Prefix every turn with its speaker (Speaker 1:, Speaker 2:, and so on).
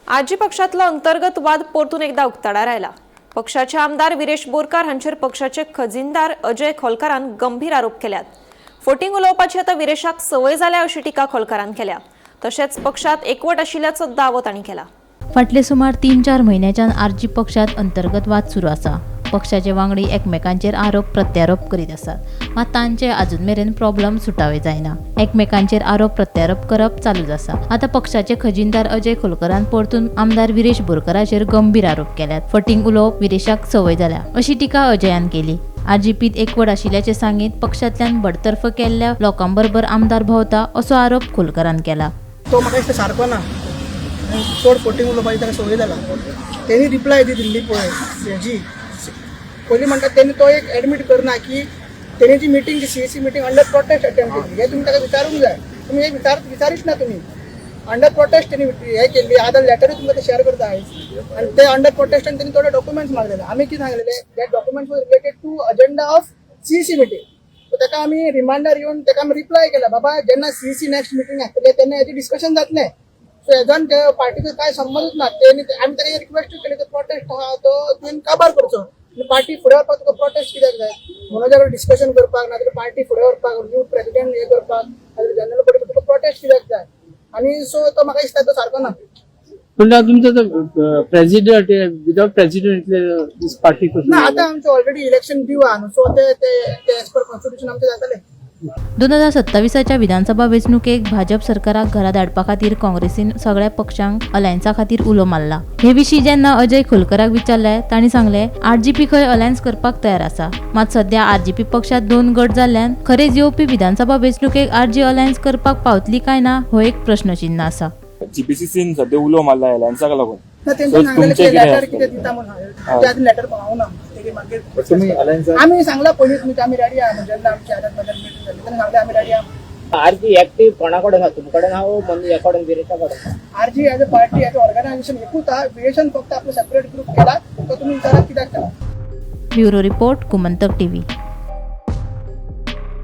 Speaker 1: RG पक्षातलो अंतर्गत वाद परतून एकदा उक्ताडार आयला. पक्षाचे आमदार विरेश बोरकार हांचेर पक्षाचे खजिनदार अजय खोलकारान गंभीर आरोप केल्यात. फोटींग उलोवपाची आतां विरेशाक संवय जाल्या अशी टिका खोलकारान केल्या. तशेंच पक्षात एकवट आशिल्ल्याचो दावो तांणी केला.
Speaker 2: फाटले सुमार 3-4 म्हयन्याच्यान आरजी पक्षात अंतर्गत वाद सुरू आसा. पक्षाचे वांगडी एकमेकांचेर आरोप प्रत्यारोप करीत आसात, मात तांचे अजून मेरेन प्रॉब्लम सुटावे जायना. एकमेकांचेर आरोप प्रत्यारोप करप चालूच आसा. आतां पक्षाचे खजिनदार अजय खोलकरान परतून आमदार विरेश बोरकराचेर गंभीर आरोप केल्यात. फटींग उलोवप विरेशाक संवय जाल्या अशी टिका अजयान केली. आरजीपीत एकवट आशिल्ल्याचें सांगीत पक्षांतल्यान बडतर्फ केल्ल्या लोकांबरोबर आमदार भोंवता असो आरोप खोलकरान केला.
Speaker 3: तो म्हाका दिसता सारको ना, चड फोटींग उलोवपाची ताका संवय जाला. तेणी रिप्लाय दी दिल्ली पळय हेजी पयलीं म्हणटा तेणी तो एक एडमीट करना की तेणी जी मिटींग, जी CEC meeting under protest attempt केली, हें तुमी ताका विचारूंक जाय. तुमी हें विचारीच ना. तुमी अंडर प्रोटेस्ट तेणी हें केल्ली. आतां लेटरूय तुमकां ते शेअर करता आयज. आनी ते अंडर प्रोटेस्टान तेणी थोडे डॉक्युमेंट्स मागलेले. आमी कितें सांगलेले, that documents was related to agenda of CEC meeting. So ताका आमी रिमांडर येवन ताका आमी रिप्लाय केला, बाबा जेन्ना सीईसी नेक्स्ट मिटींग आसतले तेन्ना हेजें डिस्कशन जातलें. सो हेजान त्या पार्टीचो काय संबंदच ना. तेणी आमी ताका रिक्वेस्ट केली, तो प्रोटेस्ट आहा तो तुवें काबार करचो आनी पार्टी फुडें व्हरपाक तुका प्रोटेस्ट कित्याक जाय? मनोजा कडेन डिस्कशन करपाक नाजाल्यार पार्टी फुडें व्हरपाक, न्यू प्रेसिडेंट हे करपाक नाजाल्यार जनरल बॉडी तुका प्रोटेस्ट कित्याक जाय? आनी सो तो म्हाका दिसता तो सारको ना.
Speaker 4: पूण तुमचो तो प्रेसिडेंट, विदाउट प्रेसिडेंट दीस पार्टी
Speaker 3: ना, आतां आमचें ऑलरेडी इलेक्शन ड्यू आहा न्हू, सो ते ते ते एज पर कॉन्स्टिट्यूशन आमचें जातलें.
Speaker 2: 2027च्या विधानसभा वेंचणुकेक भाजप सरकाराक घरा धाडपा खातीर काँग्रेसीन सगळ्या पक्षांक अलायन्सा खातीर उलो मारला. हे विशीं जेन्ना अजय खोलकराक विचारले, तांणी सांगले, आरजीपी खंय अलायन्स करपाक तयार आसा, मात सध्या आरजीपी पक्षात 2 गट जाल्ल्यान खरेंच येवपी विधानसभा वेंचणुकेक आरजी अलायन्स करपाक पावतली काय ना हो एक प्रश्नचिन्ह आसा.
Speaker 5: जीपीसीसीन सध्या उलो मारला एलायन्साक लागून.
Speaker 3: ना, तेंचे
Speaker 5: So,
Speaker 3: सांगलेले
Speaker 5: तुमचें
Speaker 3: की
Speaker 5: कितें
Speaker 3: लेटर
Speaker 5: आसतलें?
Speaker 3: कितें दिता म्हणून, ते अजून लेटर पावना. ते मागीर
Speaker 6: तुमी अलायन्सा
Speaker 3: आमी सांगला पयलींच म्हणजे आमी रेडी आहा. जेन्ना आमची आदान प्रदान मिटींग जाली तेन्ना सांगलें आमी रेडी आहा.
Speaker 7: आरजी एक्टिव्ह कोणा कडेन आहा? तुम कडेन आहा वो ह्या कडेन, विरेशा कडेन आहा?
Speaker 3: RG as a party, as a organisation एकूच आहा. विरेशान फक्त आपलो सेपरेट ग्रुप केला, तो तुमी विचारात कित्याक केला.
Speaker 2: Bureau report, Gomantak TV.